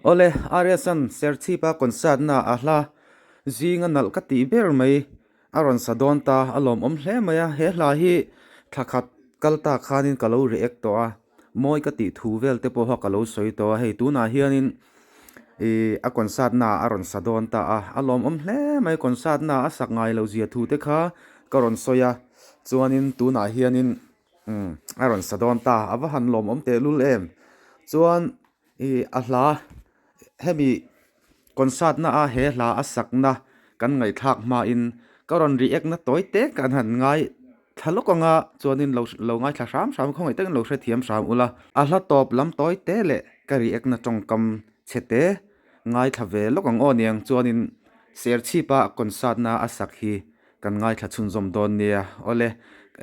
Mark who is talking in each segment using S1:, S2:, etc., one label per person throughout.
S1: Awle, Ariasan Serchhipa concert na a hla zinga nalh ka tih ber mai a rawn sa dawn ta, a lawmawm hle mai a, he hla hi thla khat kal ta khanin ka lo react tawh a, mawi ka tih thu vel te pawha ka lo sawi tawh a, hei tunah hianin ih a concert na a rawn sa dawn ta a, a lawmawm hle mai concert na a sak ngai lo zia thu te kha ka rawn sawi a, chuanin tunah hianin umm a rawn sa dawn ta, a va han lawmawm tehlul em, chuan ih a hla hemi concert na a he hla a sakna kan ngaihthlak hmain ka rawn react na tawi te kan han ngai thla lawk ang a chuanin lo lo ngaithla hram hram khawngaih takin lo hrethiam hram ula a hla tawp lam tawi te leh ka react na tawngkam chhe te ngaithla ve lawk ang aw niang chuanin Serchhipa concert na a sak hi kan ngaithla chhunzawm dawn nia awle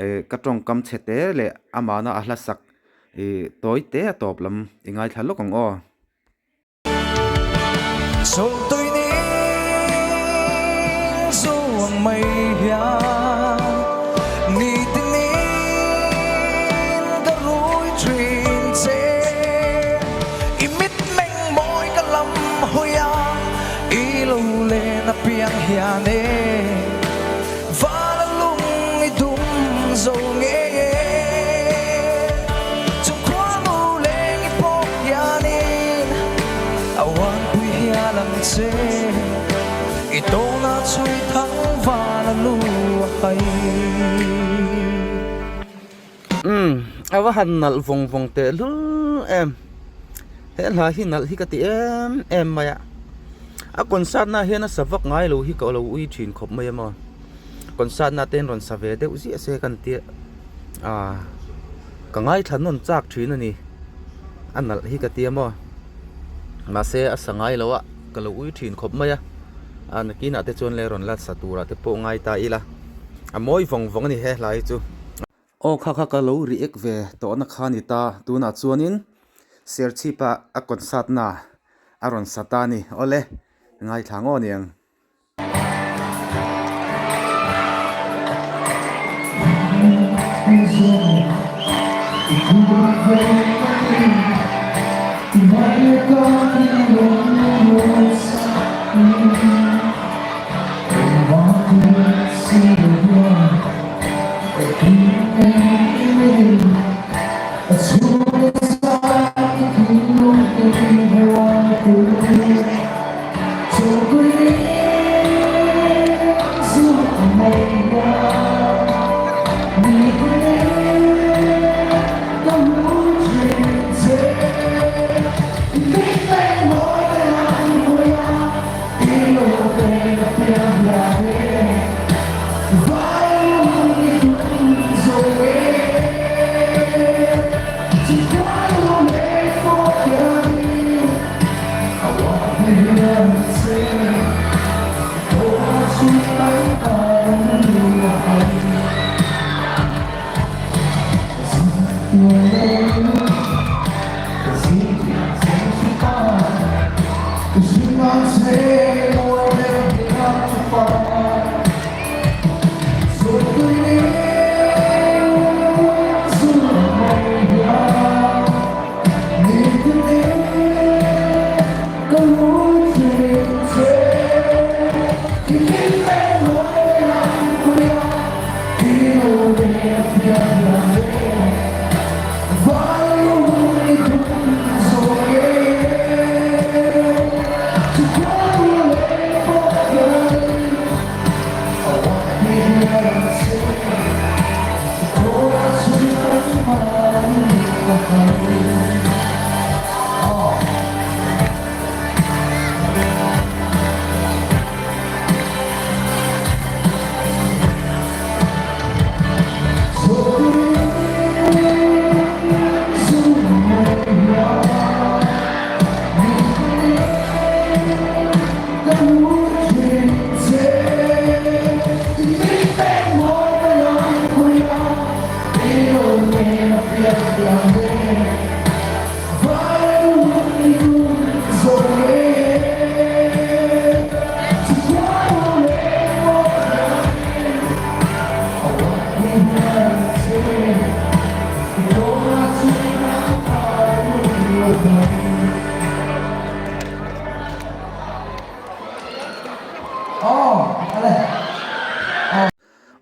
S1: eh ka tawngkam chhe te leh amahna a hla sak ih tawi te a tawp lam i ngaithla lawk ang aw. Umm a va han nalh vawng vawng teh lul em he hla hi nalh hi ka ti em em mai a a concert na hian a sa vak ngai lo hi ka lo ui thin khawp mai a maw concert na te an rawn sa ve deuh ziah se ka tia ah ka ngaithla nawn chak thin a ni a nalh hi ka tia maw mahse a sa ngai lo a ka lo ui thin khawp mai a a nakinah te chuan le rawn la sa turah te pawh ngai ta ila a mawi vawng vawng a ni he hlai chu. Aw kha kha ka lo react ve tawhna kha a ni ta tunah chuanin Serchhipa a concert na a rawn sa ta a ni awle ngaithla ngaw aniang.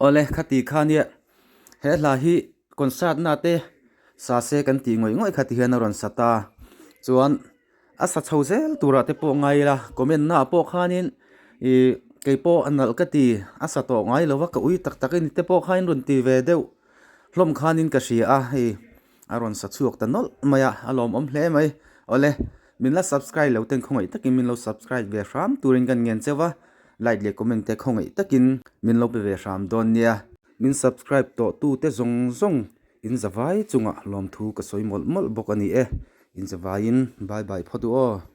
S1: Awle khati kha nia he hla hi concert na te sa se kan tih ngawih ngawih kha ti hian a rawn sa ta chuan a sa chho zel turah te pawh ngai ila comment na ah pawh khanin ih kei pawh a nalh ka ti a sa tawh ngai lo va ka ui tak tak a ni te pawh khain rawn ti ve deuh hlawm khanin ka hria a hei a rawn sa chhuak ta nawlh mai a a lawmawm hle mai awle min la subscribe lo ten khawngaih takin min lo subscribe ve hram turin kan ngen cheu a like leh comment te khawngaih takin min lo pe ve hram dawn nia min subscribe tawh tu te zawng zawng in zavai chungah lawmthu ka sawi mawlh mawlh bawk a ni e in zavaiin bye bye phawt u aw.